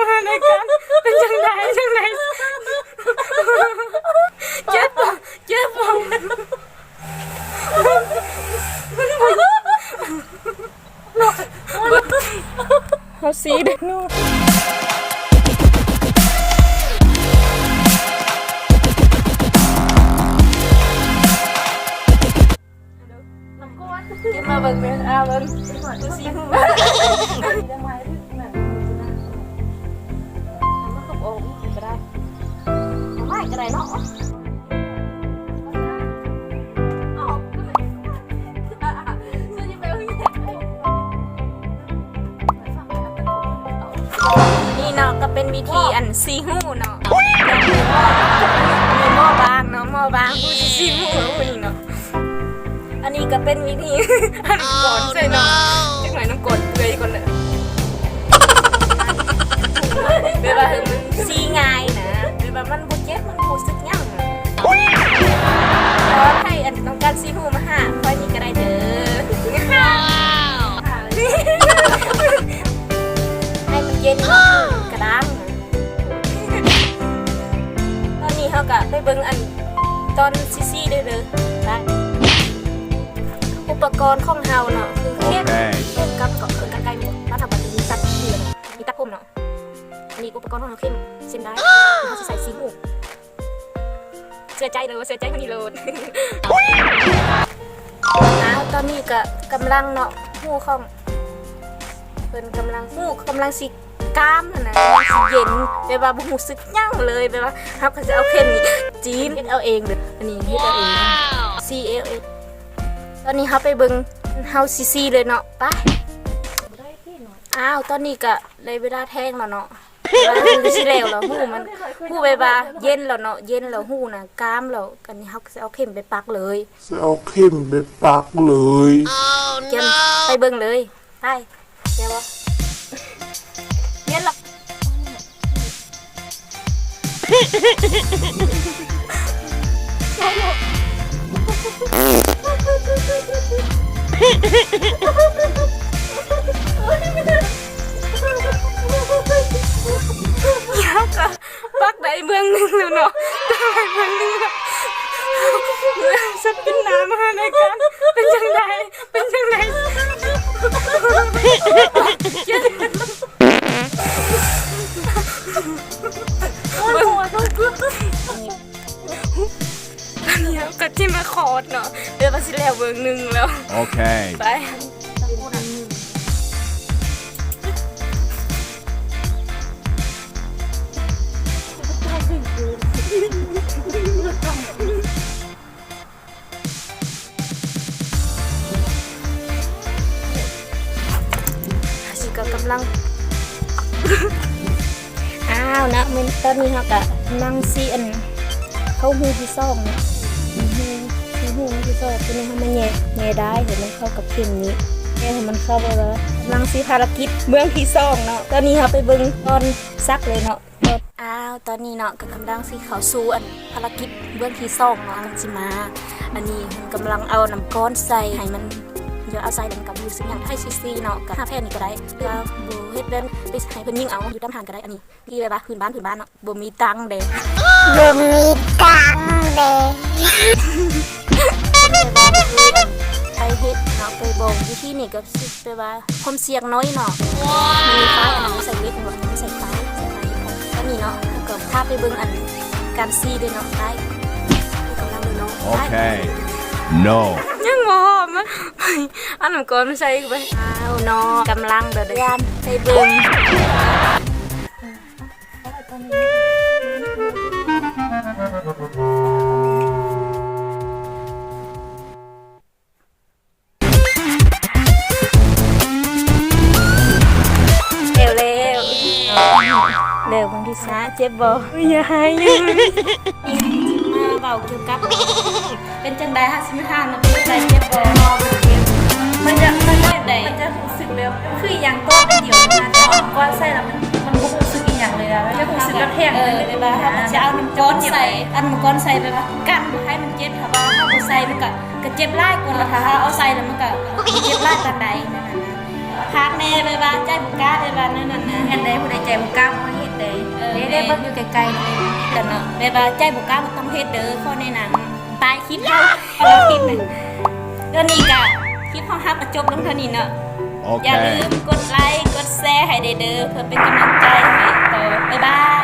ມາໃນການ ເປັນຈັ່ງໃດ ຈັ່ງໃດ ເຈັບບໍ່ ເຈັບບໍ່? ເຮົາຊີເດ້. ເກັບມາເບິ່ງແມ່ ອາ ເບິ່ງ ດູຊິຮູ້ ມັນກໍອອກ ມັນກໍໄດ້ ເອົາໄມ້ກໍໄດ້ເນາະ. ນີ້ເນາະ ກໍເປັນວິທີອັນຊີຮູ້ເນາະ ມີໝໍ້ບາງເນາະ ໝໍ້ບາງ ຜູ້ຊິຊີຮູ້ຜູ້ນີ້ເນາະ. ອັນນີ້ກໍເປັນວິທີ ອັນກ່ອນໃສ່ເນາະ ຈັກໜ້ອຍນ້ຳກ່ອນເປື່ອຍກ່ອນເລີຍ ແບບວ່າໃຫ້ມັນຊີງ່າຍນະ ແບບວ່າມັນບໍ່ເຈັບ ມັນບໍ່ຮູ້ສຶກຫຍັງ. ຂໍໃຫ້ອັນຕ້ອງການຊີຮູ້ມາຫາຂ້ອຍນີ້ກໍໄດ້ເດີ ໃຫ້ມັນເຢັນເນາະ ກະດ້າງ. ຕອນນີ້ເຮົາກະໄປເບິ່ງອັນຕອນຊີໆເດີ ເດີ ໄປ. ອຸປະກອນຂອງເຮົາເນາະ ຄືເຂັມ ໂອເຄ ເຂັມກັບ ກັບເຄື່ອງກັນໄກ ມີຕັດ ມີຕັດຜົມເນາະ ອັນນີ້ອຸປະກອນຂອງເຮົາ ເຂັມ ເສັ້ນໄດ້ ເຮົາຊິໃສ່ຊີຮູ້. ເຊື່ອໃຈເລີຍ ເຊື່ອໃຈຄົນນີ້ໂລດ. ອ້າວ ຕອນນີ້ກະກຳລັງເນາະ ຮູ້ຂອງ ເພິ່ນກຳລັງ ຮູ້ ກຳລັງຊິກ້າມຫັ້ນນະ ກຳລັງຊິເຢັນ ແບບວ່າບໍ່ຮູ້ສຶກຫຍັງເລີຍ ແບບວ່າເຮົາກໍຊິເອົາເຂັມນີ້ຈີນເຮັດເອົາເອງເດີ ອັນນີ້ເຮັດເອົາເອງ ຊີເອລເອສ. ຕອນນີ້ເຮົາໄປເບິ່ງ ເຮົາຊິຊີເລີຍເນາະ ໄປ. ອ້າວ ຕອນນີ້ກະໄດ້ເວລາແທງແລ້ວເນາະ ແຕ່ວ່າຄືຊິແລ້ວແລ້ວ ຮູ້ມັນ ຮູ້ແບບວ່າເຢັນແລ້ວເນາະ ເຢັນແລ້ວ ຮູ້ນະ ກ້າມແລ້ວ ອັນນີ້ເຮົາກໍຊິເອົາເຂັມໄປປັກເລີຍ ຊິເອົາເຂັມໄປປັກເລີຍ. ກຽມ ໄປເບິ່ງເລີຍ ໄປ. ແມ່ນບໍ່? ແມ່ນລະ. ຍາວກະປັກໄດ້ເບື້ອງໜຶ່ງແລ້ວເນາະ ປັກໄດ້ເບື້ອງໜຶ່ງແລ້ວ. ສັດປິ່ນໜາມາໃນການ ເປັນຈັ່ງໃດ? ເປັນຈັ່ງໃດ? ອັນນີ້ເຮົາກໍຊິມາຂອດເນາະ ແບບວ່າຊິແລ້ວເບິ່ງໜຶ່ງແລ້ວ. ໂອເຄ ໄປ. ອັນນີ້ກໍກຳລັງ ອ້າວ ນະ ມື້ ຕອນນີ້ເຮົາກະກຳລັງຊິອັນ ເຂົ້າຮູທີສອງເນາະ ຮູ ຮູທີສອງ ຕົວນີ້ເຮົາມາແຍ່ ແຍ່ດ້າຍໃຫ້ມັນເຂົ້າກັບເຂັມນີ້ ແຍ່ໃຫ້ມັນເຂົ້າ ແບບວ່າກຳລັງຊິພາລະກິດເບື້ອງທີສອງເນາະ. ຕອນນີ້ເຮົາໄປເບິ່ງຕອນສັກເລີຍເນາະ. ອ້າວ ຕອນນີ້ເນາະ ກໍກຳລັງຊິເຂົ້າສູ່ອັນພາລະກິດເບື້ອງທີສອງເນາະ ກຳລັງຊິມາ ອັນນີ້ເພິ່ນກຳລັງເອົານ້ຳກ້ອນໃສ່ໃຫ້ມັນ ດຽວເອົາໃສ່ແລ້ວມັນກໍບໍ່ຮູ້ສຶກຫຍັງ ໃຫ້ຊີໆເນາະ ກໍຫາແຜ່ນນີ້ກໍໄດ້ ຫຼືວ່າບໍ່ເຮັດແບບໄປໃຫ້ເພິ່ນຍິງເອົາຢູ່ຕາມຮ້ານກໍໄດ້. ອັນນີ້ທີ່ແບບວ່າພື້ນບ້ານ ພື້ນບ້ານເນາະ ບໍ່ມີຕັງເດ້ ບໍ່ມີຕັງເດ້ ໄປເຮັດເນາະ ໄປບອກວິທີນີ້ກໍ ແປວ່າຄວາມສ່ຽງໜ້ອຍເນາະ ມັນມີໄຟ ອັນນັ້ນໃສ່ເຫຼັກ ມັນໃສ່ໄຟ ໃສ່ໄຟ ອັນນີ້ເນາະ ເຮົາກໍພາໄປເບິ່ງອັນການຊີເດີເນາະ ໄປ ກຳລັງເດີເນາະ ໂອເຄ ໂນ ຍັງບໍ່ຫອມ ເອົານ້ຳກ້ອນໃສ່ໄປ ອ້າວເນາະ ກຳລັງເດີ ໄປເບິ່ງ. ແລ້ວ ແລ້ວ ແລ້ວ ເບິ່ງທີ່ສາ ເຈັບບໍ່? ອຸ້ຍ ຢ່າໄຫ້ ຢ່າໄຫ້ ມາເວົ້າກ່ຽວກັບ ເປັນຈັ່ງໃດ ຫ້າສິບຫ້ານາທີ ເຈັບບໍ່? ມັນຈະ ມັນຈະ ມັນຈະຮູ້ສຶກແບບ ຄືອີ່ຫຍັງກໍດຽວນະ ແຕ່ວ່າກ່ອນໃສ່ແລ້ວມັນ ມັນບໍ່ຮູ້ສຶກອີ່ຫຍັງເລີຍ ຈະຮູ້ສຶກແບບແຫ້ງ ເອີ ແບບວ່າເຮົາກໍຈະເອົານ້ຳກ້ອນໃສ່ ເອົານ້ຳກ້ອນໃສ່ ແບບວ່າກັນບໍ່ໃຫ້ມັນເຈັບ ຖ້າວ່າເຮົາບໍ່ໃສ່ມັນກະ ກະເຈັບຫຼາຍກວ່າ ແລ້ວຖ້າເຮົາເອົາໃສ່ແລ້ວມັນກະບໍ່ເຈັບຫຼາຍປານໃດ ແນວນັ້ນນະ. ພາກແນ່ ແບບວ່າໃຈບໍ່ກ້າ ແບບວ່ານັ້ນນະ ເຮັດໄດ້ ຜູ້ໃດໃຈບໍ່ກ້າບໍ່ເຮັດໄດ້ ເອີ ເດ້ ເບິ່ງຢູ່ໄກໆ ກັນເນາະ ແບບວ່າໃຈບໍ່ກ້າບໍ່ຕ້ອງເຮັດເດີ ຂໍແນະນຳ ປາຍຄລິບເຮົາ ຄລິບນີ້ ດຽວນີ້ກະຄລິບຂອງເຮົາກະຈົບລົງເທົ່ານີ້ເນາະ ຢ່າລືມກົດໄລກົດແຊໃຫ້ແດ່ເດີ ເພື່ອເປັນກຳລັງໃຈໃຫ້ຕໍ່ ບາຍບາຍ.